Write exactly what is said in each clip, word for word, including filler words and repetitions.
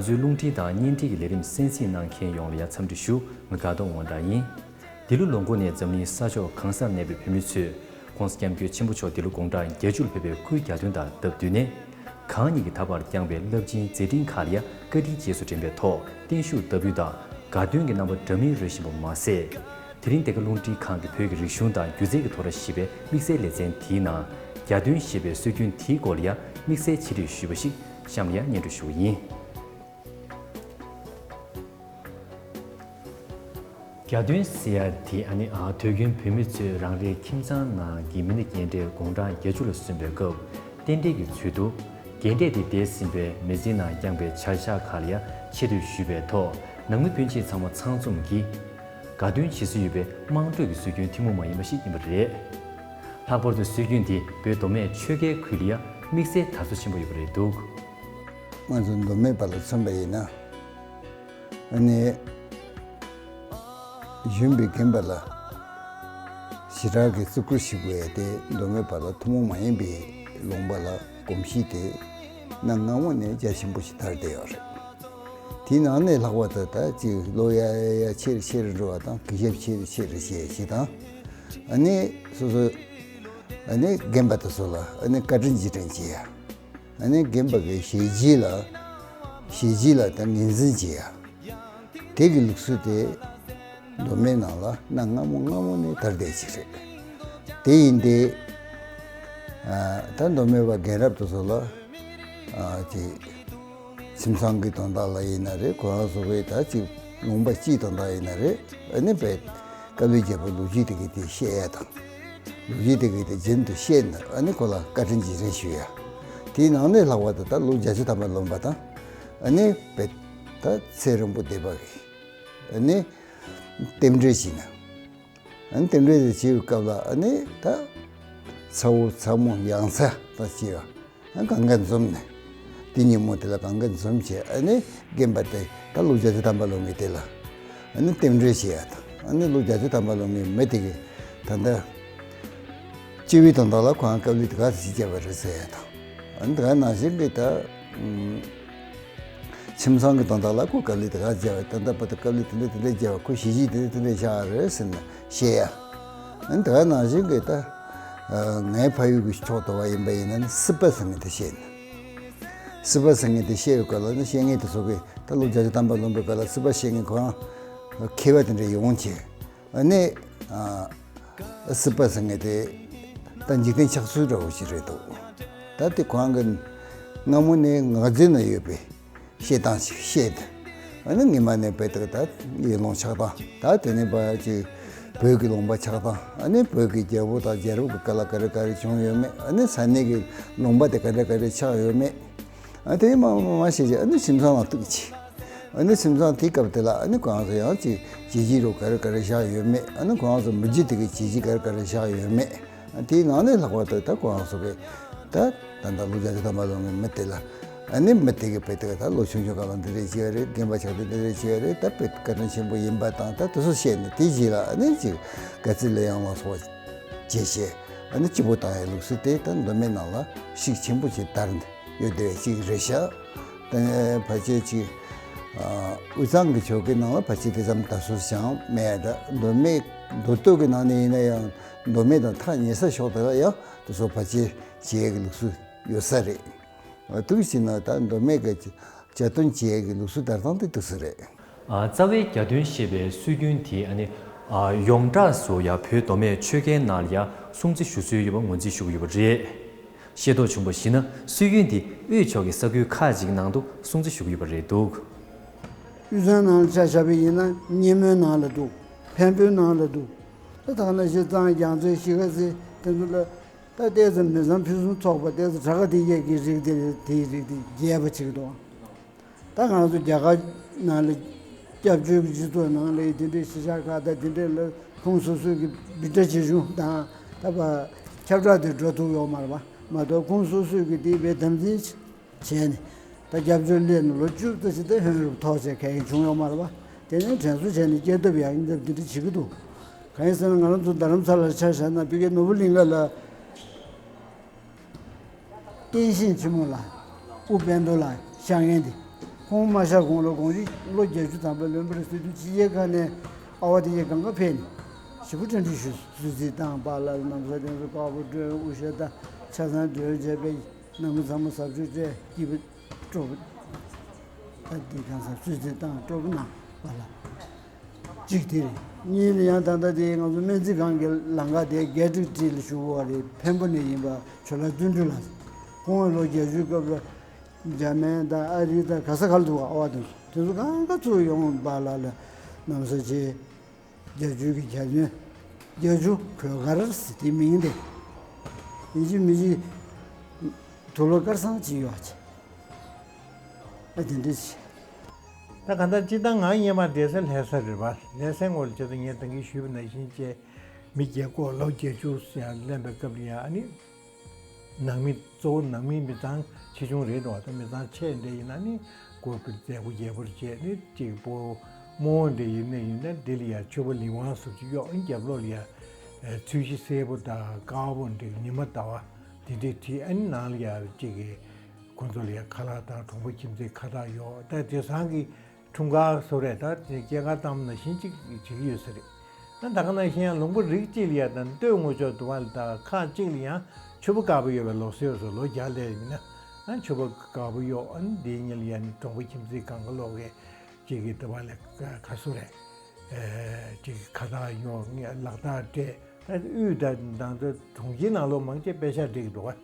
ཚོའི་རླུང་འཕྲིན་དང་བརྙན་འཕྲིན་གྱི་ལས་རིམ་གསན་གཟིགས་གནང་མཁན་ཡོངས་ལ་ཡང་འཚམས་འདྲི་ཞུ། ང་དགའ་གདོང་དབང་གྲགས་ཡིན། འདི་ལོ་ལོ་འགོ་ནས་འཛམ་གླིང་ས་ཕྱོགས་གང་སར་གནས་པའི་བོད་མི་ཚོས་༸གོང་ས་༸སྐྱབས་མགོན་ཆེན་པོ་མཆོག་འདི་ལོ་དགུང་གྲངས་བརྒྱད་ཅུ་ལ་ཕེབས་པའི་སྐུའི་གྱ་སྟོན་དང་སྟབས་བསྟུན་ནས། གང་ཉིད་ཀྱིས་ད་བར་བསྐྱངས་པའི་རླབས་ཆེན་མཛད་འཕྲིན་ཁག་ལ་ཡང་བཀའ་དྲིན་རྗེས་སུ་དྲན་པའི་ཐོག་བརྟན་བཞུགས་བསྟར་འབུལ་དང་དགའ་སྟོན་གྱི་རྣམ་པ་འདྲ་མིན་རོལ་བཞིན་པ་མ་ཟད། དེ་རིང་འདི་ག་རླུང་འཕྲིན་ཁང་གི་བོད་ཀྱི་རིག་གཞུང་དང་སྒྱུ་རྩལ་གྱི་ཐོག་ར་ཞེས་པའི་དམིགས་བསལ་ལེ་ཚན་དེའི་ནང་གྱ་སྟོན་ཞེས་པའི་སྲོལ་རྒྱུན་དེའི་སྐོར་ལ་ཡང་དམིགས་བསལ་ཆེད་བསྒྲིགས་ཞུས་པ་ཞིག་གཤམ་ལ་ཡང་སྙན་སྒྲོན་ཞུ་བ་ཡིན། གྱ་སྟོན་ཟེར་ཡ་དེ་ཨ་ནི་ཨ་དུས་རྒྱུན་བོད་མི་ཚོས་རང་རེའི་ཁྱིམ་ཚང་ནང་གི་མི་སྣ་རྒན་གྲས་དགུང་གྲངས་བརྒྱད་ཅུ་ལ་སོན་པའི་སྐབས་རྟེན་འབྲེལ་གྱི་ཚུལ་དུ། རྒན་གྲས་དེ་འདས་ཟིན་པའི་མི་ཚེའི་ནང་བསྐྱངས་པའི་བྱ་གཞག་ཁག་ལ་ཡང་ཆེ་བསྟོད་ཞུས་པའི་ཐོག་ནང་མི་སྤུན་མཆེད་ཚང་མ་ཚང་འཛོམས་ཀྱིས་དགའ་སྟོན་བྱེད་སྲོལ་ཡོད་པའི་དམངས་ཁྲོད་ཀྱི་སྲོལ་རྒྱུན་ཐུན་མོང་མ་ཡིན་པ་ཞིག་ཡིན་པ་རེད། ལྷག་པར་དུ་སྲོལ་རྒྱུན་དེ་བོད་མདོ་སྨད་ཆོལ་ཁའི་ཁུལ་ལ་ཡང་དམིགས་བསལ་དར་སོ་ཆེན་པོ་ཡོད་པ་རེད་འདུག་ང་ཚོ་མདོ་སྨད་པ་ལ་མཚོན་པ་ཡིན་ན། ཨ་ནི། གཞོན་པའི་རྒན་པ་ལ་ཞེ་དྲག་གི་བརྩི་བཀུར་ཞུ་དགོས་ཡ་དེ་མདོ་སྨད་པ་ལ་ཐུན་མོང་མ་ཡིན་པའི་ལུང་པ་ལ་གོམས་གཤིས་དེ་གནའ་སྔ་མོ་ནས་རྒྱ་ཆེན་པོ་ཞིག་དར་བསྡད་ཡོད་རེད། དེའི་ནང་ནས་ལྷག་པར་དུ་ད་ཅིག་ལོ་ཡར་ཡར་ཡར་ཆེ་རུ་ཆེ་རུ་འགྲོ་བ་དང་གུས་ཞབས་ཆེ་རུ་ཆེ་རུ་བྱེད་ཡ་ཞིག་དང་། ཨ་ནི་སོ་སོ་ཨ་ནི་རྒན་པ་དེ་ཚོ་ལ་ཨ་ནི་བཀའ་དྲིན་རྗེས་དྲན་བྱེད་ཡ། ཨ་ནི་རྒན་པ་གི་ཞལ་རྗེས་ལ། ཞལ་རྗེས་ལ་ད་ངོས་འཛིན་བྱེད་ཡ། དེ་གི་ལུགས་སྲོལ་དེ་མདོ་སྨད་ནང་ལ་གནའ་སྔ་མོ་སྔ་མོ་ནས་དར་བསྡད་ཅིག་རེད། དེ་ཡིན་ཏེ། ཨ་ད་མདོ་སྨད་པ་རྒན་རབས་དེ་ཚོ་ལ། ཨ་ཅིག་ཁྱིམ་ཚང་གི་དོན་དག་ལ་ཡིན་ན་རེད། ཁོ་རང་ཚོ་གི་ད་ཅིག་ལུང་པ་སྤྱིའི་དོན་དག་ཡིན་ན་རེད། ཨ་ནི་བས་དཀའ་ལས་བརྒྱབ་པའི་ལོ་རྒྱུས་དེ་གི་དེ་བཤད་ཡ་དང་། ལོ་རྒྱུས་དེ་གི་དེ་རྒྱུན་དུ་བཤད་ན་ཨ་ནི་ཁོ་ལ་བཀའ་དྲིན་རྗེས་དྲན་ཞུ་ཡ། དེའི་ནང་ནས་ལྷག་པར་དུ་ད་ལོ་བརྒྱད་ཅུ་ཐམ་པ་ལོན་པ་དང་། ཨ་ནི་བས་ད་ཚེ་རིང་པོ་བསྡད་པ་གི་ཨ་ནི་རྟེན་འབྲེལ་བྱས་ན། ཨ་ནི་རྟེན་འབྲེལ་དེ་བྱེད་པའི་སྐབས་ལ་ཨ་ནི་ད་ཚ་བོ་ཚ་མོ་ཡང་ཚ་དང་བཅས་པ། ཨ་གང་ག་འཛོམས་ནས། དེ་ཉིན་མོ་དེ་ལ་གང་ག་འཛོམས་བྱས་ཨ་ནི་རྒན་པ་དེ་ད་ལོ་བརྒྱད་ཅུ་ཐམ་པ་ལོན་མཁན་དེ་ལ་ཨ་ནི་རྟེན་འབྲེལ་བྱེད་ཡ་དང་། ཨ་ནི་ལོ་བརྒྱད་ཅུ་ཐམ་པ་ལོན་མཁན་མི་དེ་གི་ད་ལྟ་སྤྱི་བའི་དོན་དག་ལ་ཁོ་རང་དཀའ་ལས་དེ་ག་ཚོད་ཅིག་བརྒྱབ་པ་རེད་ཟེར་ཡ་དང་། ཨ་ནི་དེ་ག་ནང་བཞིན་གྱི་ད་ཨུམ། ཁྱིམ་ཚང་གི་དོན་དག་ལ་ཁོ་དཀའ་ལས་དེ་ག་བརྒྱབ་པ། ད་ལྟ་བར་དུ་དཀའ་ལས་དེ་འདྲ་དེ་འདྲ་བརྒྱབ་པ། ཁོ་ཞལ་རྗེས་དེ་འདྲ་དེ་འདྲ་བཞག་རེད་ཟེར་ནས་བཤད་ཡ། ཨ་ནི་དེ་ག་ནང་བཞིན་གྱི་ད་ངའི་ཕ་ཡུལ་གྱི་ཕྱོགས་དུ་བ་ཡིན་པ་ཡིན་ན་ནི་སྲིད་པ་ཟེར་མཁན་དེ་བཤད་ནས། སྲིད་པ་ཟེར་མཁན་དེ་བཤད་པའི་སྐབས་ལ་ནི་བཤད་མཁན་དེ་ཚོ་གིས་ད་ལོ་བརྒྱད་ཅུ་ཐམ་པ་ལོན་པའི་སྐབས་ལ་སྲིད་པ་བཤད་མཁན་ཁོ་རང་མཁས་པ་དེ་འདྲ་ཡོང་བྱས། ཨ་ནི། ཨ། སྲིད་པ་ཟེར་མཁན་དེ་ད་འཇིག་རྟེན་ཆགས་ཚུལ་འདྲ་བོ་ཞིག་རེད་འདུག་ད་དེ་ཁོ་རང་གི་སྔ་མོ་ནས་ངག་རྩོད་ན་ཡོད་པའི་བཤད་སྟངས་ཤིག་བཤད་དེ། ཨ་ནི་སྔོན་མ་ནས་བོད་དེ་ད་ཡུལ་ལུང་ཆགས་སྟངས། ད་དེ་ནས་བར་གྱི་བོད་ཀྱི་ལུང་པ་ཆགས་སྟངས། ཨ་ནི་བོད་ཀྱི་རྒྱལ་པོ་དང་རྒྱལ་རབས་ཀྱི་སྐབས་ལ་ག་རེ་ག་རེ་བྱུང་ཡོད་མེད། ཨ་ནི་ས་གནས་ཀྱི་ལུང་པ་དེ་ག་འདྲ་ག་རེ་ཆགས་ཡོད་མེད། ཨ་དེ་མ་མ་མ་བཤད་ཅིག་ཨ་ནི་ཁྱིམ་ཚང་ལ་གཏུགས་ཅིག་ཨ་ནི་ཁྱིམ་ཚང་དེའི་སྐབས་དེ་ལ་ཨ་ནི་ཁོ་རང་ཚོ་ཡང་ཅིག་བྱས་རྗེས་རུ་ག་རེ་ག་རེ་བཞག་ཡོད་མེད། ཨ་ནི་ཁོ་རང་ཚོ་མི་རྒྱུད་དེ་གི་བྱས་རྗེས་ག་རེ་ག་རེ་བཞག་ཡོད་མེད། ཨ་དེའི་ནང་ནས་ལྷག་པར་དུ་ད་ཁོ་རང་ཚོ་གི་ད་ད་ལྟ་ལོ་བརྒྱད་ཅུ་ཐམ་པ་ལོན་མཁན་མི་དེ་ལ་ཨ་ནི་མི་དེ་གི་བོད་དེ་གི་ད་ལོ་ཆུང་ཆུང་སྐབས་ལ་འདི་འདྲས་བྱས་ཡོད་རེད། རྒན་པ་ཆགས་དུས་འདི་འདྲས་བྱས་ཡོད་རེད། ད་བོད་བཀའ་དྲིན་ཆེན་པོ་ཡིན་པ་དང་ད་དེ་ཚོ་བཤད་ནས་དེའི་རྗེས་ལ་ཨ་ནི་ཅིག་དགའ་ཚལ་གླུ་དབྱངས་ལ་སོགས་པ་བྱས་བྱས་ཨ་ནི་སྐྱིད་པོ་བཏང་ཡའི་ལུགས་སྲོལ་དེ་ད་མདོ་སྨད་ནང་ལ་ཤུགས་ཆེན་པོ་ཞིག་དར་ནས། ཡོད་བསྡད་པ་ཅིག་རེད་ཤག་དེ་ནས་ཕལ་ཆེར་ཅིག་ཨ་དབུས་གཙང་གི་ཕྱོགས་ཀྱི་ནང་ལ་ཕལ་ཆེར་དེ་ཙམ་དར་སོ་ཞིག་མེད་ཡ། ད་མདོ་སྨད་མདོ་སྟོད་ཀྱི་ནང་ནས་ཡིན་ན་ཡང་མདོ་སྨད་དང་ཐག་ཉེ་ས་ཕྱོགས་དེ་ལ་ཡང་དེ་ཚོ་ཕལ་ཆེར་བྱེད་ཡས་ཀྱི་ལུགས་སྲོལ་ཡོད་ས་རེད། ཨ་དེ་བྱས་ན་ད་མདོ་སྨད་ཀྱི་གྱ་སྟོན་བྱེད་ཡས་ཀྱི་ལུགས་སྲོལ་དར་སྟངས་དེ་འདུག་སེ་རེད། ཨ་རྩ་བའི་གྱ་སྟོན་ཞེས་པའི་སྲོལ་རྒྱུན་དེ་ཨ་ནི་ཨ་ཡོངས་གྲགས་སུ་ཡང་བོད་མདོ་སྨད་ཆོལ་ཁའི་ནང་ལ་ཡང་སྲུང་བརྩི་ཞུ་སྲོལ་ཡོད་པ་ངོས་འཛིན་ཞུ་གི་ཡོད་པ་རེད། ཤེས་རྟོགས་བྱུང་བར་གཞིགས་ན་སྲོལ་རྒྱུན་འདི་དབུས་ཕྱོགས་ཀྱི་ས་ཁུལ་ཁག་ཅིག་ནང་དུ་སྲུང་བརྩི་ཞུ་གི་ཡོད་པ་རེད་འདུག་དབུས་གཙང་ནང་ལ་ཆ་བཞག་པ་ཡིན་ན་སྙེ་མོའི་ནང་ལ་འདུག་འཕན་པོའི་ནང་ལ་འདུག་ད་ད་ག་ནང་བཞིན་གཙང་རྒྱ་མཚོའི་གཞིས་ཀ་རྩེ་དེ་ཚོ་ལ་ད་ལྟའི་ཙམ་མི་ཚང་ཕུན་སུམ་ཚོགས་པ་ལྟས་ཚོ་བྲག་དཀར་སྟོད་རྒྱལ་གྱི་རིགས་དེ་དེའི་རིགས་དེ་རྒྱས་པ་ཅིག་འདུག་ད་ང་ཚོ་རྒྱ་གར་ནང་ལ་སྐྱབས་བཅོལ་གྱི་སྤྱི་ཚོགས་ནང་ལ་དེ་འདྲའི་གཞིས་ཆགས་ཁག་དང་དེ་འདྲའི་ལ་ཁོངས་སོ་སོའི་གི་སྦི་ཊ་ཇི་གཞུང་དང་ད་བར་ཁྱབ་བསྒྲགས་དེ་འགྲོ་ཐུབ་ཡོད་མ་རེད་པ། མ་གཏོགས་ཁོངས་སོ་སོའི་གི་དེ་བས་དམ་འཛིན་བྱས་ནས་ད་སྐྱབས་བཅོལ་སླེབས་ནས་ལོ་བཅུ་ཙམ་ཞིག་ད་ཧོན་རུབ་ཐོག་བྱས་གང་ཡང་བྱུང་ཡོད་མ་རེད་པ། དེ་ནས་དྲན་གསོ་བྱས་ནས་སྐྱེལ་ཐབས་ཡང་ཡིན་ཐབས་དེ་འདྲ་བྱེད་ཀྱི་འདུག་གང་ཡིན་ཟེར་ན་ང་རང་ཚོ་རྡ་རམ་ས་ལར་ཆ་བཞག་ན་བི་ཀེ་ནོར་བུ་གླིང་ག་ལ། བསྟན་བཤིག་ཆེན་མོ་ལ་དབུ་དཔལ་རྡོར་ལ་ཤར་མཁན་དེ། ཁོང་མ་གཤེགས་གོང་ལ་དགོངས་རིགས་ལོ་བརྒྱད་ཅུ་ཐམ་པ་ལོན་པར་སྲིད་དུས་ཕྱི་རྒྱལ་ཁག་ནས་ཨ་བ་དེ་ཡི་གང་ག་ཕེབས་ནས་ཞིབ་པོ་གྲ་སྒྲིག་ཞུས། གསོལ་ཚིགས་བཏང་། པཱ་ལགས་ལ་ན་བཟའ་དེ་ཚོ་དཀར་པོ་སྤྲོད། དབུ་ཞྭ་དང་ཆ་ཚང་སྒྲོན་བྱས་པའི་ནང་མི་ཚང་མ་ཟབ་ཆོས་སྤྲད། སྐྱིད་པོ་སྤྲོ་པོ། ད་འདི་གང་ཟག་གསོལ་ཚིགས་བཏང་སྤྲོ་པོ་གནང་། པཱ་ལགས། གཅིག་དེ་རེད། གཉིས་ལ་ཡང་ད་ལྟ་དེ་ང་ཚོ་སྨན་རྩིས་ཁང་གི་ལམ་ཁ་དེ་གེ་ཊི་ཊི་ལ་བཞུགས་པ་རེད། འཕན་པོ་ནས་ཡིན་པ་ཇོ་ལགས་བརྩོན་འགྲུས་ལགས། ཁོང་ལོ་བརྒྱད་ཅུའི་སྐབས་ལ་འཇར་མན་དང་ཨ་རི་དང་ག་ས་ག་ལ་འདུག་ཨ་བ་དེ་ཚོ། དེ་ཚོ་གང་ག་ཚུར་ཡོང་། པཱ་ལགས་ལ་ན་བཟའ་བྱས། བརྒྱད་ཅུ་གི་གྱ་སྟོན། བརྒྱད་ཅུ་གོས་དཀར་ཟེར་དེ་མིང་དེ། ཡིན་གཅིག་མིན་གཅིག་དུག་ལོག་དཀར་སང་ཅིག་ཡོད་ཅེས། ཨ་དེ་འདྲ་བྱས། ད་གང་ལྟར་སྤྱིར་བཏང་ང་སྔོན་མ་བསྡད་ས་ལྷ་ས་རེད་པ། ལྷ་སའི་ངོས་ལ་བྱས་ཙང་ངས་ད་གིན་ཞུས་པ་ནང་བཞིན་བྱས། མི་བརྒྱད་སྐོར་ལོ་བརྒྱད་ཅུ་ཡང་ལོན་པའི་སྐབས་ལ་ཡང་ཨ་ནི། ནང་མི་གཙོ་བོ་ནང་མི་མི་ཚང་ཆེ་ཆུང་རེད་འགྲོ་བ། ད་མི་ཚང་ཆེ་འདྲ་ཡིན་ན་ནི་སྐུ་བརྩེགས་པོ་རྒྱས་པོར་བྱས་ནི་གཅིག་པོ། རྨོ་འདྲ་ཡིན་ན་ཡིན་ན་འདི་ལ་ཡང་མཆོད་པ་ལི་ཝང་སོགས་ཀྱི་གཡོག་རྒྱབ་ལོགས་ལ་ཡང་ཚོས་གཞི་སེར་པོ་དང་དཀར་པོ་འདྲ་ཉི་མ་ཟླ་བ་འདི་འདྲས་བྲིས། ཨ་ནི་ནང་ལ་ཡང་གཅིག་གི་ཁོ་ཚོ་ལ་ཡང་ཁ་ལག་དང་གྲོང་པ་ཁྱིམ་མཚེས་ཁ་བཏགས་གཡོག་ད་དེང་སང་གི་འཁྲུངས་སྐར་བཟོ་རེད། ད་དེ་སྐྱེས་སྐར་བཏང་ནང་བཞིན་ཅིག་བྱེད་ཀྱི་ཡོད་ས་རེད། ད་ད་ག་ནང་བཞིན་ཡང་ལུང་པ་རིགས་གཅིག་ལ་ཡ་དང་སྟོད་ངོས་ཕྱོགས་དུ་བ་ལ་ད་ཁག་གཅིག་ལ་ཡང་ཕྱུ་པ་དཀར་པོ་གཡོག་པའི་ལུགས་སྲོལ་བཟོ། ལོ་བརྒྱ་ལས་ཡིན་ན་ཨ་ཕྱུ་པ་དཀར་པོ་གཡོག་ཨ་ནི་དེའི་ཉིན་ལ་ཡ་ནི་གྲོང་པ་ཁྱིམ་མཚེས་གང་ག་ལོག་གི་གཅིག་གི་དུ་བ་ལ་ག་སུ་རེད། ཨེ་གཅིག་གི་ཁ་བཏགས་གཡོག་ལག་རྟགས་སྤྲད། ད་དབུས་ད་དང་ད་གྲོང་ཁྱེར་ནང་ལོགས་མང་ཆེ་པེ་ཤ་སྒྲིག་འདུག་ག་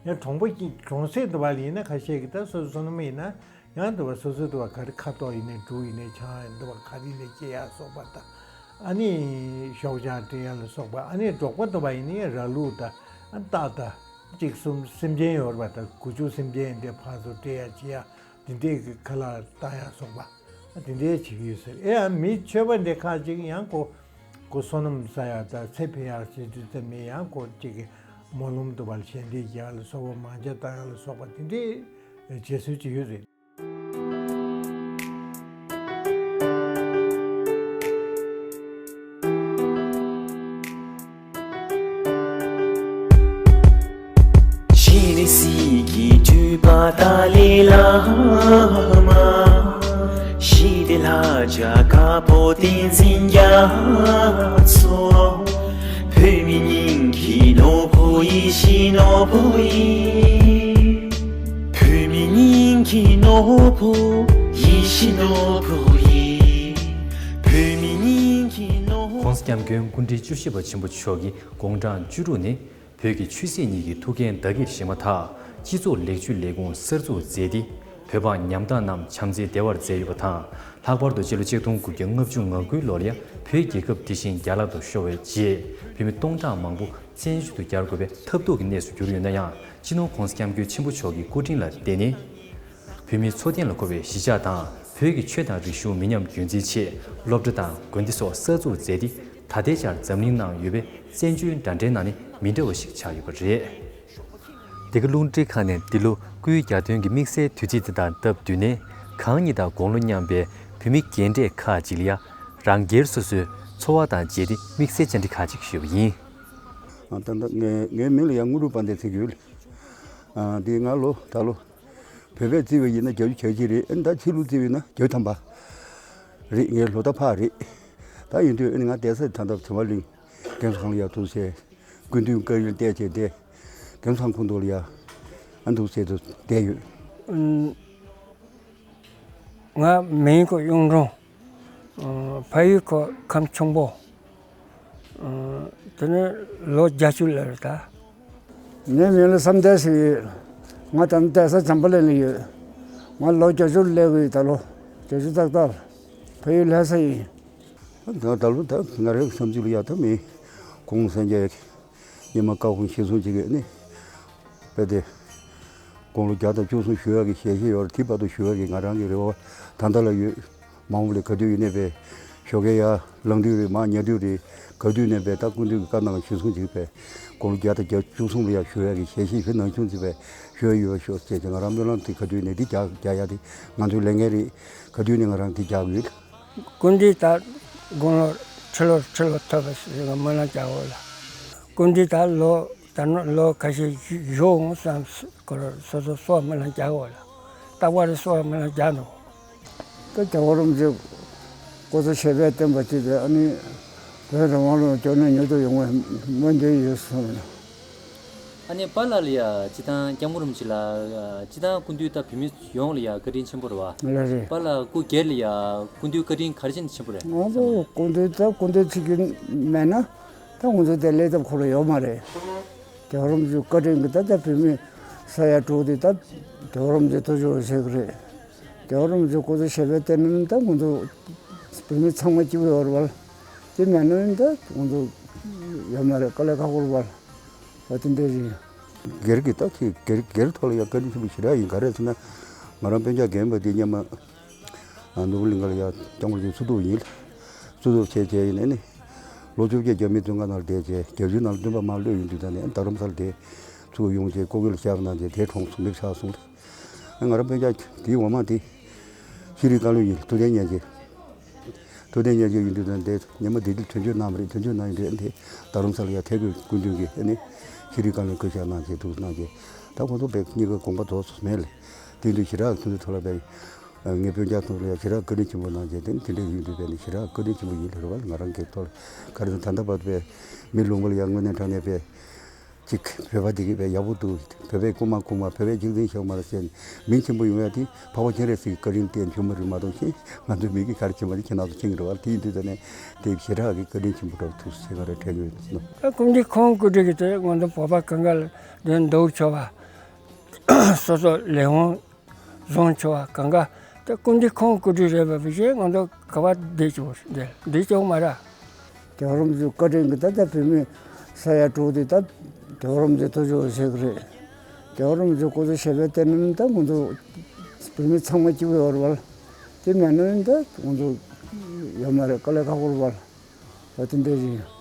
ཡང་གྲོང་པ་གི་གྲོང་གསེབ་དུ་བ་ལ་ཡིན་ན་ཁ་ཤས་ཀྱི་ད་སོ་སོ་སོ་ནམ་ཡིན་ན། ཡང་འདི་བ་སོ་སོའི་འདི་བ་ག་རེ་ཁ་དོག་ཡིན་ནའི་འབྲུ་ཡིན་ནའི་ཆང་ཡིན་འདི་བ་ག་རེ་ལས་སྐྱེ་ཡག་སོགས་པ་དང་། ཨ་ནི་ཤོག་ཆག་སྤྲད་ཡག་ལ་སོགས་པ། ཨ་ནི་འབྲོག་པ་འདི་བ་ཡིན་ནའི་ར་ལུག་དང་ཨ་སྟག་དང་གཅིག་གསུམ་སེམས་ཅན་ཡོད་རེད་པ། ད་དགུ་ཆུ་སེམས་ཅན་འདི་ཕར་ཚུར་སྤྲད་ཡག་བྱེད་ཡག་འདི་འདྲའི་གི་ཁ་ལག་བཏང་ཡག་སོགས་པ། ཨ་འདི་འདྲའི་བྱེད་ཀྱི་ཡོད་ཟེར། ཨེ་ཨ་མི་ཆོས་པ་འདི་ཁ་ཅིག་ཡང་ཁོ་ཁོ་བསོད་ནམས་བསགས་ཡག་དང་ཚེ་འཕེལ་ཡག་བྱེད་དུས་ཙམ་མི་ཡང་ཁོ་གཅིག་གི་སྨོན་ལམ་འདི་བ་ལ་ཞལ་འདེབས་རྒྱག་ལ་སོགས་པ་མང་ཇ་བཏང་ཡག་ལ་སོགས་པ་འདི་འདྲའི་བྱེད་སྲོལ་ཅིག་ཡོད་རེད། ཤེས་རིག་གི་སྤྲུལ་པ་ཏཱ་ལའི་བླ་མ། ཞི་བདེ་ལྷ་བརྒྱ་དཀར་པོ་བསྟན་འཛིན་རྒྱ་མཚོ། བོད་མི་སྙིང་གི་ནོར་བུ་ཡིད་བཞིན་ནོར་བུ་ཡིན། བོད་མི་སྙིང་གི་ནོར་བུ་ཡིད་བཞིན་ནོར་བུ་ཡིན། བོད་མི་སྙིང་གི་ནོར་བུ། ༸གོང་ས་༸སྐྱབས་མགོན་སྐུ་ཕྲེང་བཅུ་བཞི་པ་ཆེན་པོ་མཆོག་གིས་དགུང་གྲངས་བཅུ་དྲུག་ནས་བོད་ཀྱི་ཆོས་སྲིད་གཉིས་ཀྱི་ཐུགས་འགན་བདག་གིར་བཞེས་མ་ཐག་སྤྱི་ཚོགས་ལེགས་བཅོས་ལས་ཁུངས་གསར་འཛུགས་མཛད་དེ། བོད་འབངས་ཉམ་ཐག་རྣམས་བྱམས་བརྩེའི་བདེ་བར་མཛད་ཡོད་པ་དང་། ལྷག་པར་དུ་སྤྱི་ལོ་ཆིག་སྟོང་དགུ་བརྒྱ་ལྔ་བཅུ་ང་དགུའི་ལོར་ཡང་བོད་རྒྱལ་ཁབ་འདི་བཞིན་རྒྱ་ལག་ཏུ་ཤོར་བའི་རྗེས་བོད་མི་སྟོང་ཕྲག་མང་པོ་བཙན་བྱོལ་དུ་གྱར་དགོས་པའི་ཐབས་སྡུག་གི་གནས་སུ་གྱུར་ཡོད་ན་ཡང་། སྤྱི་ནོར་༸གོང་ས་༸སྐྱབས་མགོན་ཆེན་པོ་མཆོག་གི་སྐུ་དྲིན་ལ་བརྟེན་ནས། བོད་མིའི་འཚོ་རྟེན་ལ་མཁོ་བའི་གཞིས་ཆགས་དང་བོད་ཀྱི་ཆོས་དང་རིག་གཞུང་མི་ཉམས་རྒྱུན་འཛིན་ཆེད་སློབ་གྲྭ་དང་དགོན་སྡེ་སོགས་གསར་འཛུགས་མཛད་དེ། ད་ལྟའི་ཆར་འཛམ་གླིང་ནང་ཡོད་པའི་བཙན་བྱོལ་འདྲ་འདྲའི་ནང་ནས་མི་འདྲ་བ་ཞིག་ཆགས་ཡོད་པ་རེད། འདི་ག་རླུང་འཕྲིན་ཁང་ནས་འདི་ལོ་སྐུའི་གྱ་སྟོན་གྱི་དམིགས་བསལ་དུས་ཚིགས་དེ་དང་སྟབས་བསྟུན་ནས། གང་ཉིད་དང་དགུང་ལོ་མཉམ་པའི་བོད་མི་རྒན་གྲས་ཁག་ཅིག་ལ་ཡང་རང་སྒེར་སོ་སོའི་འཚོ་བ་དང་མཇལ་ཏེ་དམིགས་བསལ་བཅར་འདྲི་ཁག་ཅིག་ཞུས་པ་ཡིན། ཨ་ད་ལྟ་ངའི་ངའི་མིང་ལ་ཡང་དངོས་གྲུབ་དཔལ་ལྡན་ཟེར་གྱི་ཡོད། ཨ་འདི་ང་ལོ་ད་ལོ་བོད་པས་བརྩིས་པ་ཡིན་ན་བརྒྱད་ཅུ་གྱ་གཅིག་རེད། ཨ་ནི་ད་ཕྱི་ལུགས་བརྩིས་པ་ཡིན་ན་བརྒྱད་ཅུ་ཐམ་པ་རེད། ངའི་ལོ་ཟླ་ཕག་རེད། ད་ཡིན་དུས་ཨ་ནི་ང་བསྡད་ས་ད་ལྟ་བྱམས་པ་གླིང་རྒན་གསོ་ཁང་ལ་ཡར་འདུག་སེ་སྐུ་མདུན་བཀའ་ཡིར་བལྟས་བྱས་བསྡད། རྒན་གསོ་ཁང་ཁོངས་གཏོགས་ལ་ཡ་ཨ་འདུག་སེ་དུ་བསྡད་ཡོད། ཨུམ། ང་མིང་ཁོ་གཡུང་དྲུང་། ཨ་ཕ་ཡུལ་ཁོ་ཁམས་ཆུང་པོ། ཨ་དེ་ནས་ལོ་བརྒྱད་ཅུ་ལ་རེད་ད། ངའི་མིང་ལ་བསམ་གཏན་ཟེར་གྱི་ཡོད། ང་ད་ནི་བསྡད་ས་བྱམས་པ་གླིང་ལ་ཡོད། ང་ལོ་བརྒྱད་ཅུ་སླེབས་ཀྱི་ཡོད། ད་ལོ་བརྒྱད་ཅུ་ཏག་ཏག་ལ། ཕ་ཡུལ་ལྷ་ས་ཡིན། ད་ད་ལོ་ད་ང་རའི་བསམ་ཚུལ་ལ་ཡ་ད་མི་གུང་སེང་གེ་སྙེ་མ་ཀ་ཧུང་ཤི་སོང་ཅིག་གི་ནི། དཔེ་དེ། དགུང་ལོ་བརྒྱ་དང་བཅུ་གསུམ་བཞུགས་ཡག་གི་ཞལ་བཞེས་ཡོད་རེད། དེ་བར་དུ་བཞུགས་ཡག་གི་ང་རང་གི་རེ་བ་ད་ལྟ་ལ་ཡོད། མ་འོངས་པ་ལ་ག་དུས་ཡིན་ནའི་པའི་ཞོགས་ཀས་ཡར་ལངས་དུས་རེད། མར་ཉལ་དུས་རེད། ག་དུས་ནས་པའི་ད་སྐུ་མདུན་གྱི་བཀའ་གནང་གཞི་བཟུང་བྱེད་པའི་དགུང་ལོ་བརྒྱ་དང་བརྒྱད་ཅུ་གསུམ་ལ་ཡར་བཞུགས་ཡག་གི་ཞལ་བཞེས་ཞུ་ནང་ཆུང་བྱེད་པའི་ཞུ་ཡག་ཡོད་པ་ཤོག་ཅེས་ཀྱི་ང་རང་སྨོན་ལམ་དེ་ག་དུས་ནས་འདི་རྒྱག་རྒྱག་ཡག་དེ་ང་ཚོའི་ལས་འགན་རེད། ག་དུས་ནས་ང་རང་དེ་རྒྱག་གི་ཡོད། སྐུ་མདུན་ད་དགུང་ལོ་ཁྲི་ལོ་ཁྲི་ལོ་ཐོབ་པ་ཞིག་སྨོན་ལམ་རྒྱག་འོ་ལ། སྐུ་མདུན་ད་ལོ་ད་ནོ་ལོ་ཁ་ཤས་བཞུགས་འོང་བསམ་སྐོར་སོ་སོ་སོགས་སྨོན་ལམ་རྒྱག་འོ་ལ། རྟག་པར་སོགས་སྨོན་ལམ་རྒྱག་འདུག་ད་རྒྱལ་བ་རིན་པོ་ཆེ་སྐུ་ཚེ་ཞབས་པད་བརྟན་པ་ཅིག་དེ་ཨ་ནི་བོད་རང་དབང་ལུང་མགྱོགས་ནས་མྱུར་དུ་ཡོང་བའི་སྨོན་འདུན་ཡོད་གསུངས། ཨ་ནི་པཱ་ལགས་ལ་ཡ་སྤྱིར་བཏང་སྐྱབས་མགོན་རིན་པོ་ཆེ་ལ་ཡ་སྤྱིར་བཏང་སྐུ་མདུན་ད་བོད་མི་ཡོངས་ལ་ཡ་བཀའ་དྲིན་ཆེན་པོ་རེད་བ། ལགས་རེད། པཱ་ལགས་སྐུ་སྒེར་ལ་ཡ་སྐུ་མདུན་བཀའ་དྲིན་ག་རེ་བྱས་ནས་ཆེན་པོ་རེད། ང་ཚོ་སྐུ་མདུན་ད་སྐུ་མདུན་ཚིག་གི་མེད་ན་ད་ང་ཚོ་དེ་སླེབས་ཐབས་ཁོ་རང་ཡོད་མ་རེད། རྒྱལ་བ་རིན་པོ་ཆེ་བཀའ་དྲིན་གྱིས་ད་ལྟ་བོད་མི་ས་ཡ་དྲུག་དེ་ད་རྒྱལ་བ་རིན་པོ་ཆེ་ཐུགས་རྗེ་ཆེ་གི་རེད། རྒྱལ་བ་རིན་པོ་ཆེ་སྐུ་ཚེ་ཞབས་པད་བརྟན་ན་ད་ང་ཚོ་བོད་མི་ཚང་མ་སྐྱིད་པོ་ཡོད་རེད་བ། དེ་མེད་ན་ད་ང་ཚོ་ཡོད་མ་རེད། དཀའ་ལས་ཁག་པོ་རེད་བ། ད་དེ་འདྲ་རེད། སྒེར་གྱི་ད་ཁྱེད་སྒེར་སྒེར་ཐོག་ལ་ཡང་བཀའ་དྲིན་ཆེན་པོ་ཞེ་དྲག་ཡིན། ག་རེ་ཟེར་ན་ང་རང་སྤུན་ཀྱག་རྒན་པ་དེ་སྔོན་མ་ནོར་བུ་གླིང་ག་ལ་ཡང་སྐྱབས་མགོན་རིན་པོ་ཆེ་བསུ་གཏུག་ཡིན། བསུ་གཏུག་བྱས་བྱས་ཡིན་ནས་ནི་ལོ་བཅོ་བརྒྱད་རྒྱ་མི་བཙོན་ཁང་ནང་བསྡད་བྱས་རྒྱལ་སྤྱིའི་ནང་ལ་སྟོན་པ་མར་གློད་ཡོང་དུས་ད་ནས་རྡ་རམ་ས་ལ་དེ་ཚུར་ཡོང་བྱས་སྐུ་སྒེར་ལ་བཅར་གནང་བྱས་དེ་གྲོངས་སོང་མི་ཆགས་སོང་། ང་རང་སྤུན་ཀྱག་དེའི་འོག་མ་དེ་ཤེས་རིག་བཀའ་བློན་ཡིན། ཐུབ་བསྟན་སྙན་ཆེན། ཐུབ་བསྟན་སྙན་ཆེན་ཡིན་དུས་ད་དེ་ཉི་མ་དེ་དུས་དོན་གཅོད་གནང་བ་རེད། དོན་གཅོད་གནང་ཡིན་དུས་དེ་རྡ་རམ་ས་ལ་ཡ་ཐད་ཀའི་སྐུ་མདུན་གྱིས་ཨ་ནི་ཤེས་རིག་བཀའ་བློན་བསྐོ་བཞག་གནང་བྱས་འདུག་གནང་བྱས་ད་ཁོང་ཚོ་བས་གཉིས་ཀ་དགོངས་པ་རྫོགས་སོང་མེད་ལ། དེ་དུས་ཞེ་དྲག་ཁོང་ཚོའི་ཐོག་ལ་བས་ངའི་སྤུན་ཀྱག་ཐོག་ལ་ཡ་ཞེ་དྲག་བཀའ་དྲིན་ཆེན་པོ་གནང་བྱས་དེ་ནི་དེ་འདྲ་ཡིན་དུས་བས་ནི་ཞེ་དྲག་བཀའ་དྲིན་ཆེན་པོ་ཡིན་ལ་རེད་བ། ང་རང་གི་ཐོག་ལ་ག་རེ་ཟེར་ད་ལྟ་བར་དུ་བས་མི་ལུང་པ་ལ་ཡ་དངོས་གནས་དྲང་གནས་བས། གཅིག་བོད་པ་དེ་གས་བས་ཡག་པོ་འདུག་བོད་པའི་རྐུན་མ་རྐུན་མ་བོད་པའི་འཇིག་རྟེན་ཤོག་མ་རེད་ཟེར་ནས་མིང་ཆེན་པོ་ཡོང་ཡ་དེ་འཕགས་པ་སྤྱན་རས་གཟིགས་ཀྱི་བཀའ་དྲིན་བརྟེན་བྱུང་བ་རེད་མ་གཏོགས་ཤིང་ང་ཚོའི་མི་གི་ག་རེ་བྱེད་མ་རེད། ཁྱེད་རང་ཚོ་མཁྱེན་གྱི་རེད་བ། དེ་ཡིན་དུས་ད་ནས་དེ་ཞེ་དྲག་གི་བཀའ་དྲིན་ཆེན་པོ་འདྲ་བོ་ཐུགས་སུ་ཆེ་ག་རེ་དྲན་གྱི་ཡོད་ནོ། ཨ་སྐུ་མདུན་ཁོང་སྐུ་དྲིན་གྱིས་དེ་ང་ཚོ་བོད་པ་གང་ག་ལ་དོན་འདུག་ཆོག་པ། སོ་སོ་ལས་དབང་བཟུང་ཆོག་པ་གང་ག་དེ་སྐུ་མདུན་ཁོང་སྐུ་དྲིན་རེད་པ། བྱས་ང་ཚོ་ག་བ་བསྡད་ཆོག་བསྡད་བསྡད་ཆོག་མ་རེད། རྒྱལ་བ་རིན་པོ་ཆེའི་བཀའ་དྲིན་གྱིས་ད་ལྟ་བོད་མི་ས་ཡ་དྲུག་དེ་ད་རྒྱལ་བ་རིན་པོ་ཆེ་ཐུགས་རྗེ་ཆེ་གི་རེད། རྒྱལ་བ་རིན་པོ་ཆེ་སྐུ་ཚེ་ཞབས་པད་བརྟན་ན་ད་ང་ཚོ་བོད་མི་ཚང་མ་སྐྱིད་པོ་ཡོད་རེད་བ། དེ་མེད་ན་ད་ང་ཚོ་ཡོད་མ་རེད། དཀའ་ལས་ཁག་པོ་རེད་བ། ད་དེ་འདྲ་རེད།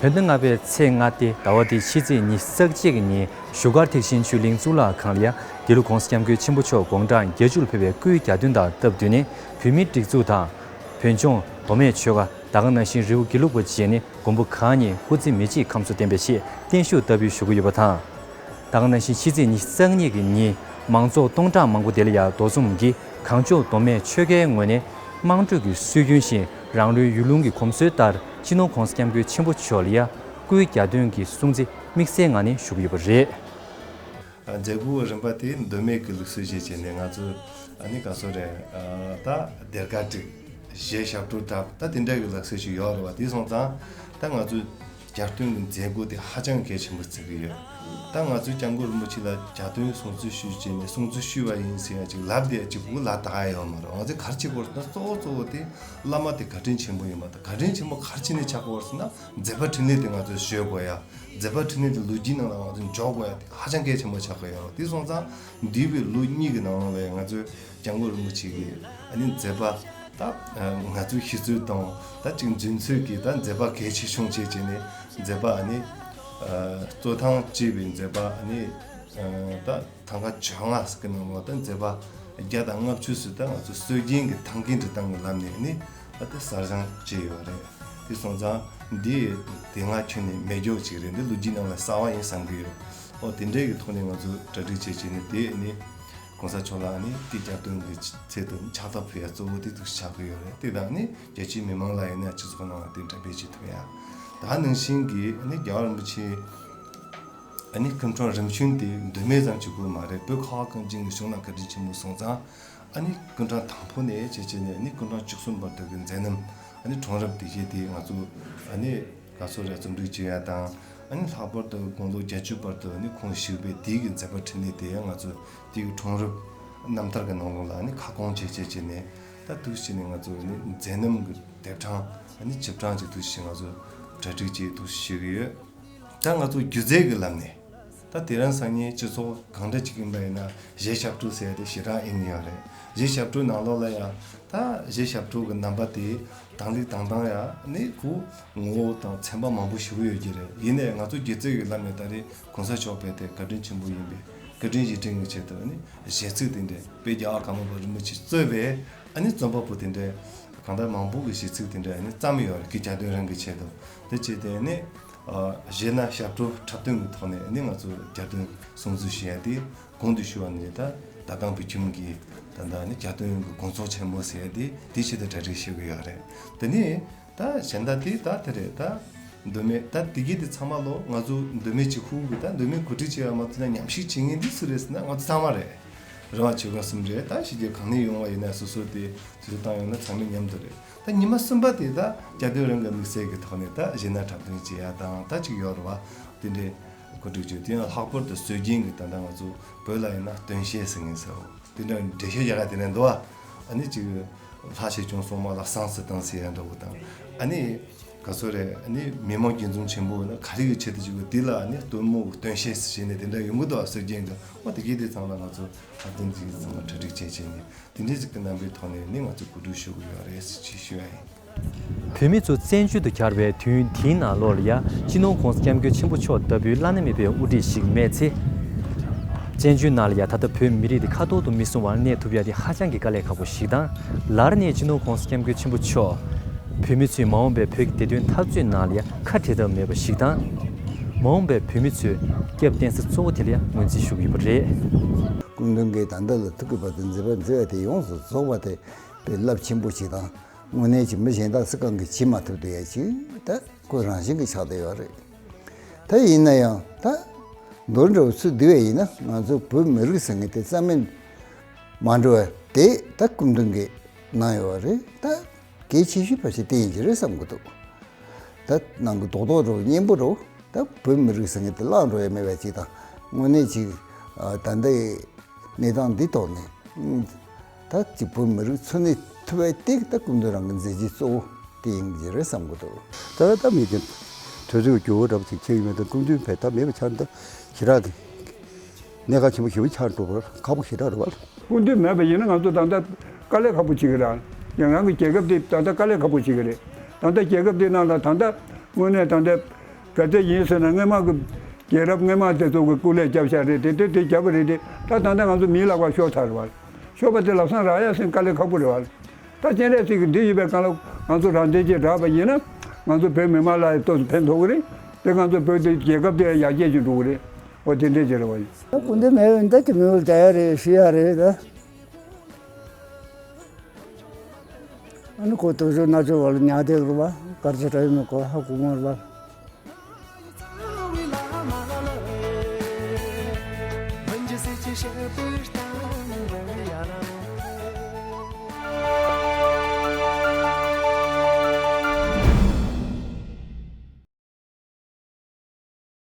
བོད་ཟླ་ལྔ་པའི་ཚེས་ལྔ་སྟེ་ཟླ་བ་འདིའི་ཕྱི་ཚེས་ཉི་ཤུ་རྩ་གཅིག་གི་ཉིན་བཞུགས་སྒར་ཐེག་ཆེན་ཆོས་གླིང་གཙུག་ལག་ཁང་ལ་ཡ་དགེ་ལུགས་ྋགོང་ས་ྋསྐྱབས་མགོན་ཆེན་པོ་མཆོག་དགུང་གྲངས་བརྒྱད་ཅུ་ལ་ཕེབས་པའི་སྐུའི་གྱ་སྟོན་དང་སྟབས་བསྟུན་ནས་བོད་མིའི་སྒྲིག་འཛུགས་དང་། བོད་ལྗོངས་མདོ་སྨད་ཆོལ་ཁ་ད་ག་ནང་བཞིན་རི་བོ་དགེ་ལུགས་པ་བཅས་ནས་མགོན་པོ་གང་ཉིད་སྐུ་ཚེ་མི་འཇིག་ཁམས་སུ་བརྟན་པའི་ཆེད་བརྟན་བཞུགས་བསྟར་འབུལ་ཞུ་གི་ཡོད་པ་དང་། ད་ག་ནང་བཞིན་ཕྱི་ཚེས་ཉི་ཤུ་རྩ་གཉིས་ཀྱི་ཉིན་མང་ཚོགས་སྟོང་ཕྲག་མང་པོ་དེ་ལ་ཡ་རྡོ་འཛོམས་ཀྱིས་གངས་ལྗོངས་མདོ་སྨད་ཆོལ་ཁའི་ངོས་ནས་དམངས་ཁྲོད་ཀྱི་སྲོལ་རྒྱུན་བཞིན་རང་ལུས་ཡུལ་ལུང་གི་གོམས་སྲོལ་ལྟར་སྤྱི་ནོར་ྋགོང་ས་ྋསྐྱབས་མགོན་ཆེན་པོ་མཆོག་ལ་ཡ་སྐུའི་གྱ་སྟོན་གྱི་སྲུང་བརྩི་དམིགས་བསལ་ངང་ནས་ཞུ་གི་ཡོད་པ་རེད། མཛད་སྒོ་རིམ་པ་དེ་མདོ་སྨད་ཀྱི་ལུགས་སྲོལ་བཞིན་བྱས་ནས་ང་ཚོས་ཨ་ནི་ག་སོ་རེད། ད་སྡེར་ཁ་བསྒྲིགས། གཞས་ཞབས་བྲོ་བརྡབས། ད་དེ་འདྲ་གི་ལུགས་སྲོལ་ཞིག་ཡོད་རེད་བ། དེ་སོང་ཙང་ད་ང་ཚོའི་གྱ་སྟོན་གྱི་མཛད་སྒོ་དེ་ཧ་ཅང་གལ་ཆེན་པོ་བརྩི་གི་ཡོད། ད་ང་ཚོས་སྐྱབས་མགོན་རིན་པོ་ཆེ་ལ་གྱ་སྟོན་སྲུང་བརྩི་ཞུས་བྱས་ནས་སྲུང་བརྩི་ཞུས་པ་ཡིན་ཟེར་ཡ་ཅིག་ལབ་བསྡད་ཡ་ཅིག་འུ་ལག་བཏགས་ཡ་ཡོད་མ་རེད། ང་ཚོས་ག་རེ་བྱེད་དགོས་རེད་ཟེར་ན་གཙོ་བོ་གཙོ་བོ་དེ་བླ་མ་དེ་བཀའ་དྲིན་ཆེན་པོ་ཡིན་པ་དང་། བཀའ་དྲིན་ཆེན་པོ་ག་རེ་བྱས་ནས་ཆགས་དགོས་རེད་ཟེར་ན་མཛད་པ་འཕྲིན་ལས་དེ་ང་ཚོས་ཞུ་དགོས་ཡ། མཛད་པ་འཕྲིན་ལས་དེ་ལོ་རྒྱུས་ནང་ལ་ང་ཚོས་འཇོག་དགོས་ཡ་དེ་ཧ་ཅང་གལ་ཆེན་པོ་ཆགས་ཀྱི་ཡོད་རེད། དེ་སོང་ཙང་འདས་པའི་ལོ་གཉིས་ཀྱི་ནང་ལ་ང་ཚོས་སྐྱབས་མགོན་རིན་པོ་ཆེ་གི་ཨ་ནི་མཛད་པ་ད་ང་ཚོའི་ཤེས་ཚོད་དང་ད་ཅིག་རྫུན་ཚོད་ཀྱི་ད་མཛད་པ་གལ་ཆེ་ཆུང་བྱས་བྱས་ནས་མཛད་པ་ཨ་ནི་གཙོ་ཐང་བཅས་པའི་མཛད་པ་ཨ་ནི་ད་ཐང་ག་བཅོ་ལྔ་ཟེར་གི་ནང་ལོགས་ད་མཛད་པ་བརྒྱ་དང་ལྔ་བཅུ་ཟེར་ད་ང་ཚོ་སྲོལ་རྒྱུན་གྱི་ཐང་གའི་འབྲི་སྟངས་ཀྱི་ལམ་ནས་ནི་ད་དེ་གསར་བཞེངས་བྱས་ཡོད་རེད། དེ་སོང་ཙང་འདི་དེ་སྔ་ཁྱོན་ནས་མེད་རྒྱུ་ཅིག་རེད། འདི་ལོ་རྒྱུས་ནང་ལ་གསར་པ་ཡིན་བསམ་གྱི་ཡོད། ཨོ་དེ་འདྲའི་གི་ཐོག་ནས་ང་ཚོ་གྲ་སྒྲིག་བྱས་བྱས་ནས་དེ་ནི་གོང་ས་མཆོག་ལ་ནི་དེ་གྱ་སྟོན་གྱི་ཆེད་དུ་ཕྱག་རྟགས་ཕུལ་ཡ་གཙོ་བོ་དེ་འདུག་ཆགས་ཀྱི་ཡོད་རེད། དེ་དང་ནི་རྒྱལ་སྤྱིའི་མི་མང་ལ་ཡིན་ན་སྤྱི་ཚོགས་ནང་ལ་དེ་འགྲེམས་སྤེལ་བྱེད་ཐུབ་ཡ། ད་ནང་བཞིན་གྱི་ནི་རྒྱལ་བ་རིན་པོ་ཆེ་ཨ་ནི་སྐུ་ཕྲེང་རིམ་བྱོན་དེ་མདོ་སྨད་ཙམ་གཅིག་པོ་མ་རེད། བོད་ཁ་བ་གངས་ཅན་གྱི་གཞུང་ལ་བཀའ་དྲིན་ཆེན་པོ་སོང་ཙང་ཨ་ནི་སྐུ་ཕྲེང་དང་པོ་ནས་བྱས་བྱས་ནས་ཨ་ནི་སྐུ་ཕྲེང་བཅུ་གསུམ་བར་དུ་གི་མཛད་རྣམ་ཨ་ནི་གྲོང་རབ་དེ་བཞིན་དེ་ང་ཚོ་ཨ་ནི་ག་ཚོད་རེ་རྩོམ་སྒྲིག་བྱེད་ཡ་དང་ཨ་ནི་ལྷག་པར་དུ་དགུང་ལོ་བརྒྱད་ཅུ་བར་དུ་ཨ་ནི་ཁོང་བཞུགས་པའི་དེའི་གི་མཛད་པ་འཕྲིན་ལས་དེ་ཡང་ང་ཚོ་དེའི་གི་གྲོང་རབ་རྣམ་ཐར་གྱི་ནང་ལོགས་ལ་ཨ་ནི་ཁ་སྐོང་བྱས་བྱས་བྱས་ནས་ད་འདུག་བྱས་ནས་ང་ཚོ་ཨ་ནི་མཛད་རྣམ་གྱི་དེབ་གྲངས་ཨ་ནི་བཅུ་གྲངས་ཅིག་འདུག་བྱས་ང་ཚོ་གྲ་སྒྲིག་བྱས་འདུག་བྱེད་ཀྱི་ཡོད། ད་ང་ཚོ་སྒྱུ་རྩལ་གྱི་ལམ་ནས་ ད་དེ་རིང་སང་ཉིན་སྤྱི་ཚོགས་གང་འདྲ་ཅིག་ཡིན་པ་ཡིན་ན་གཞས་ཞབས་བྲོ་ཟེར་ཡ་དེ་ཞེ་དྲག་ཨིན་ཡོད་རེད། གཞས་ཞབས་བྲོ་ནང་ལོགས་ལ་ཡང་ད་གཞས་ཞབས་བྲོ་གི་རྣམ་པ་དེ་དང་ལེགས་དང་ཐང་ཡ་ནི་ཁོ་ངོ་བོ་དང་ཚན་པ་མང་པོ་ཞིག་ཡོད་ཀྱི་རེད། ཡིན་ནའི་ང་ཚོ་སྒྱུ་རྩལ་གྱི་ལམ་ནས་ད་རེས་གོང་ས་མཆོག་དཔེ་དེ་བཀའ་དྲིན་ཆེན་པོ་ཡིན་པས་བཀའ་དྲིན་རྗེས་དྲན་གྱི་ཆེད་དུ་ནི་གཞས་ཚིག་དེ་འདྲས་དཔེ་རྒྱལ་བ་ཀརྨ་པ་རིན་པོ་ཆེས་གཙོས་པའི་ཨ་ནི་རྩོམ་པ་པོ་དེ་འདྲས་གང་ལྟར་མང་པོ་གི་གཞས་ཚིག་དེ་འདྲས་ཨ་ནི་བརྩམས་ཡོད་རེད། གི་རྒྱ་དོན་རང་གི་ཆེད་དུ་དེ་བྱས་ཏེ་ནི་གཞས་སྣ་ཞབས་བྲོ་འཁྲབ་སྟོན་གྱི་ཐོག་ནས་ནི་ང་ཚོ་རྒྱ་དོན་སྲུང་བརྩི་ཞུ་ཡ་དེ་གོང་དུ་ཞུ་བ་ནི་ད་ད་ཐང་བུ་ཁྱིམ་གྱི་ད་ལྟ་ནི་རྒྱ་དོན་གྱི་དགོང་ཚོགས་ཆེན་མོ་ཟེར་ཡ་དེ་དེ་ཆེད་དུ་གྲ་སྒྲིག་ཞུ་གི་ཡོད་རེད། དེ་ནི། ད་གཞན་དག་དེ་ད་དེ་རེད། ད་མདོ་སྨད་ད་དེ་གི་དེ་ཚང་མ་ལོ་ང་ཚོ་མདོ་སྨད་ཀྱི་ཧུའུ་གི་ད་མདོ་སྨད་གོ་སྒྲིག་བྱེད་ཡ་མ་ཚོ་ན་ཉམས་ཞིབ་བྱེད་མཁན་འདི་སུ་རེད་ཟེར་ན་ང་ཚོ་ཚང་མ་རེད། རེ་བ་བྱེད་མཁན་གསུམ་རེད། ད་ཕྱི་རྒྱལ་གང་ནས་ཡོང་བ་ཡིན་ན་སོ་སོ་དེ་དུས་ཚོད་བཏང་ཡོང་ན་ཚང་མས་མཉམ་དུ་རེད། ད་ཉི་མ་གསུམ་པ་དེ་ད་རྒྱ་དོན་རང་གི་དམིགས་བསལ་གྱི་ཐོག་ནས་ད་གཞས་སྣ་འཁྲབ་སྟོན་བྱེད་ཡ་དང་ད་ཅིག་ཡོད་རེད་བ། དེ་འདྲའི་གོ་སྒྲིག་བྱེད་དེ་ཡང་ལྷག་པར་དུ་སྲོལ་རྒྱུན་གྱི་ད་ལྟ་ང་ཚོ་བོད་ལ་ཡིན་ན་སྟོན་གཞས་ཟེར་མཁན་ཟེར་བ། དེ་འདྲ་འགྲེལ་བཤད་རྒྱག་ག་དེ་ནས་འདུག་ཨ། ཨ་ནི་ཅིག་ལྷ་ཞིག་བྱུང་སོང་མ་ལ་བསང་སི་བཏང་སི་ཡ་འདྲ་བོ་དང་། ཨ་ནི་ག་ཚོད་རེད། ཨ་ནི་མི་མང་དགྱེས་འཛུམ་ཆེན་པོ་ཡོད་ན་ག་རེ་ཡོད་ཆེད་དུ་ཅིག་དེ་ལ་ཨ་ནི་སྟོན་མོ་སྟོན་ཤེས་སི་བྱས་ནས་དེ་འདྲ་ཡོང་གི་འདུག་ཨ། སྲོལ་རྒྱུན་དུ་ཨོ་དེ་གས་དེ་ཚང་ལ་ང་ཚོ་ལྷ་སྟོན་ཅིག་ཚང་མ་གྲ་སྒྲིག་བྱས་བྱས་ནས་དེ་འདྲའི་ཅིག་གི་རྣམ་པའི་ཐོག་ནས་ནི་ང་ཚོ་གོ་སྒྲིག་ཞུ་གི་ཡོད་རེད་ཅེས་ཞུ་ཡ་ཡིན། བོད་མི་ཚོ་བཙན་བྱོལ་དུ་གྱར་བའི་དུས་ཡུན་དེའི་ནང་ལོགས་ལ་ཡང་སྤྱི་ནོར་༸གོང་ས་༸སྐྱབས་མགོན་ཆེན་པོ་མཆོག་ལྟ་བུའི་བླ་ན་མེད་པའི་དབུ་ཁྲིད་ཞིག་མེད་ཚེ། བཙན་བྱོལ་ནང་ལ་ཡང་ད་ལྟ་བོད་མི་རིགས་དེ་ཁ་ཐོར་དུ་མི་སོང་བར་གནས་ཐུབ་ཡ་དེ་ཧ་ཅང་གི་དཀའ་ལས་ཁག་པོ་ཞིག་དང་། ལར་ནས་སྤྱི་ནོར་༸གོང་ས་༸སྐྱབས་མགོན་ཆེན་པོ་མཆོག་བོད་མི་ཚོས་མ་འོངས་པའི་བོད་ཀྱི་བདེ་དོན་འཐབ་རྩོད་ནང་ལ་ཡང་ཁ་བྲལ་ཐབས་མེད་པ་ཞིག་དང་། མ་འོངས་པའི་བོད་མི་ཚོས་སྐྱབས་བརྟེན་ས་གཙོ་བོ་དེ་ལ་ཡང་ངོས་འཛིན་ཞུ་གི་ཡོད་པ་རེད། སྐུ་མདུན་གྱིས་ད་ལྟ་ལ་ཐུག་གི་བར་དུ་མཛད་པ་མཛད་པ་དེ་ཡོངས་སུ་རྫོགས་པ་དེ་དཔེ་རླབས་ཆེན་པོ་ཞིག་དང་། དངོས་གནས་ཀྱི་མི་གཞན་དག་སུ་གང་གིས་བྱེད་མ་ཐུབ་བསྡད་ཡ་ཅིག་ད་ཁོ་རང་བཞིན་གྱིས་ཆགས་བསྡད་ཡོད་རེད། ད་ཡིན་ན་ཡང་ད་མདོར་འདྲ་བོ་ཚུར་བསྡུས་པ་ཡིན་ན་ང་ཚོ་བོད་མི་རིགས་ཟེར་མཁན་དེ་རྩ་མེད་མ་འགྲོ་བ་དེ་ད་སྐུ་མདུན་གྱིས་གནང་ཡོད་རེད། ད་གལ་ཆེ་ཤོས་ཕལ་ཆེར་དེ་ཡིན་གྱི་རེད་བསམ་གྱི་འདུག་ད་ནང་གི་རྡོག་རྡོག་འདྲ་བོ་སྙན་པོ་འདྲ་བོ་ད་བོད་མི་རིགས་ཟེར་མཁན་དེ་བརླག་འགྲོ་ཡ་མེད་པ་ཅིག་དང་། དངོས་གནས་ཅིག་ད་ལྟའི་གནས་སྟངས་འདི་ཐོག་ནས་ད་ཅིག་བོད་མི་རིགས་འཚོ་གནས་ཐུབ་པའི་སྟེགས་ད་སྐུ་མདུན་རང་གི་མཛད་རྗེས་གཙོ་བོ་དེ་ཡིན་གྱི་རེད་བསམ་གྱི་འདུག་ད་ལྟ་མི་གི་དུས་ཚོད་འགྱུར་བ་འདྲ་པོ་ཅིག་ཕྱིན་ཡོད་མེད་དང་སྐུ་མདུན་བས་ད་མེད་པ་ཆགས་འདུག་ཞེ་དྲག་གི་གནད་འགག་ཆེན་པོ་ཞེ་པོ་ཆགས་འགྲོ་བར་ཁག་པོ་ཞེ་དྲག་རེད་བ། སྐུ་མདུན་མེད་པ་ཡིན་ན་ང་ཚོ་ད་ལྟ་དཀའ་ལས་ཁག་པོ་བྱེད་ཀྱི་རེད། ཡང་རང་གི་རྒྱལ་ཁབ་དེ་ད་ལྟ་དཀའ་ལས་ཁག་པོ་བྱེད་ཀྱི་རེད། ད་ལྟ་རྒྱལ་ཁབ་དེ་ནང་ལ་ད་ལྟ་དངོས་གནས་ད་ལྟ་ག་ཚད་ཡིན་ཟེར་ན་སྔོན་མ་གི་རྒྱལ་རབས་སྔོན་མ་དེ་ཚོ་གི་སྐུ་ལས་བརྒྱབ་བཞག་རེད། དེ་དེ་དེ་བརྒྱབ་པ་རེད་དེ། ད་ད་ལྟ་ང་ཚོ་མིའི་ལག་པར་ཤོར་ཚར་རེད་བ། ཤོར་བ་དེ་ལམ་སང་རག་ཡ་ཟེར་དཀའ་ལས་ཁག་པོ་རེད་བ། ད་སྤྱན་རས་གཟིགས་ཀྱི་འདི་ཡོད་པའི་སྒང་ལ་ང་ཚོ་རང་བཙན་ཅིག་རག་པ་ཡིན་ན་ང་ཚོ་བོད་མི་མང་ལ་ཡང་ཏོག་ཙམ་ཕན་ཐོགས་ཀྱི་རེད། དེ་ང་ཚོ་བོད་དེ་རྒྱལ་ཁབ་དེ་ཡང་ཡར་རྒྱས་ཅིག་འགྲོ་གི་རེད། འོ་དེ་འདྲས་ཅིག་རེད་བ། སྐུ་མདུན་མེད་པ་ཡིན་ད་ཀྱི་མི་འོལ་བསྡད་ཡ་རེད་ཞུ་ཡ་རེད་ད། ཨ་ནི་ཁོ་དུག་ཤོག་སྣ་ཆོག་བ་ལ་ཉག་དེ་རུ་བ་དཀར་ཆ་ཏྲ་ཡོད་མེད་ཁོ་ཧ་གོ་མ་རུ་བ།